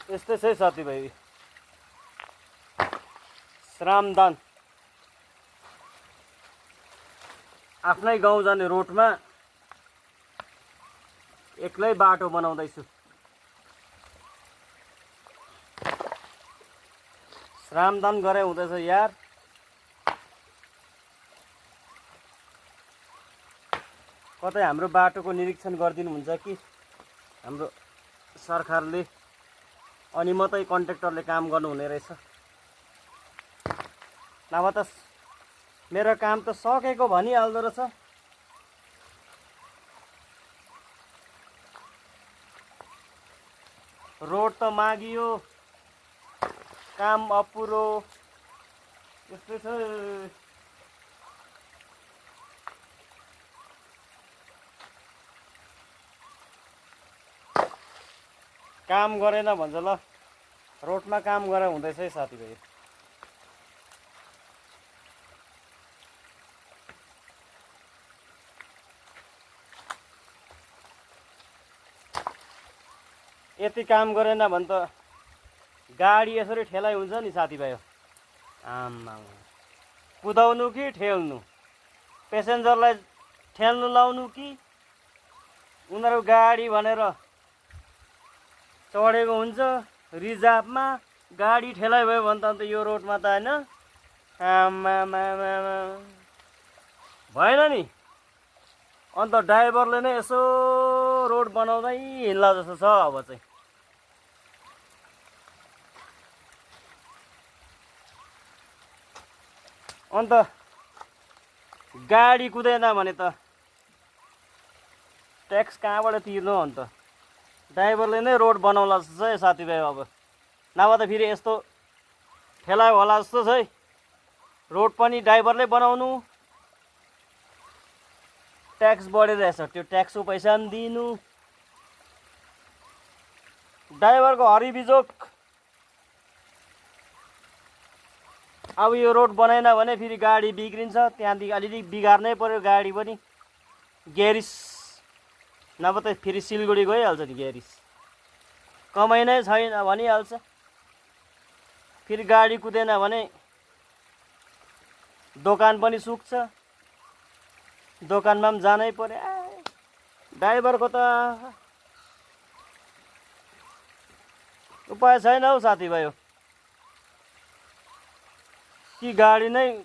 यस्तै छ है साथीभाइ। श्रमदान आफ्नै गाउँ जाने रोडमा एक्लै बाटो बनाउँदैछु। श्रमदान गरे हुँदैछ यार। कतै हाम्रो बाटोको निरीक्षण गरिदिनु हुन्छ कि हाम्रो सरकारले, अनि मात्रै कन्ट्र्याक्टरले काम गर्नुहुने रहेछ। नभए त मेरो काम त सकेको भनिहाल्दो रहेछ। रोड त मागियो, काम अपुरो, यस्तै छ। काम गरेन भन्छ ल, रोडमा काम गरे हुँदैछ है साथीभाइ। यति काम गरेन भने त गाडी यसरी ठेलाइ हुन्छ नि साथीभाइ। आम्मा कुदाउनु कि ठेल्नु, पेसेन्जरलाई ठेल्नु लाउनु कि उनीहरू गाडी भनेर चढेको हुन्छ रिजर्भमा, गाडी ठेलाइ भयो भने त अन्त यो रोडमा त होइन। आम्मा भएन नि। अन्त ड्राइभरले नै यसो रोड बनाउँदै हिँड्ला जस्तो छ अब चाहिँ। अन्त गाडी कुदेन भने त ट्याक्स कहाँबाट तिर्नु? अन्त ड्राइभरले नै रोड बनाउला जस्तो छ है साथीभाइ। अब नभए त फेरि यस्तो ठेलाइ होला जस्तो छ है। रोड पनि ड्राइभरले बनाउनु, ट्याक्स बढिरहेछ, त्यो ट्याक्सको पैसा पनि दिनु। ड्राइभरको हरिबिजोक। अब यो रोड बनाएन भने फेरि गाडी बिग्रिन्छ, त्यहाँदेखि अलिअलि बिगार्नै पर्यो गाडी पनि। ग्यारेज नभए त फेरि सिलगढी गइहाल्छ नि ग्यारेज। कमाइ नै छैन भनिहाल्छ। फेरि गाडी कुदेन भने दोकान पनि सुक्छ, दोकानमा पनि जानै पर्यो। ड्राइभरको त उपाय छैन हौ साथीभाइ। कि गाडी नै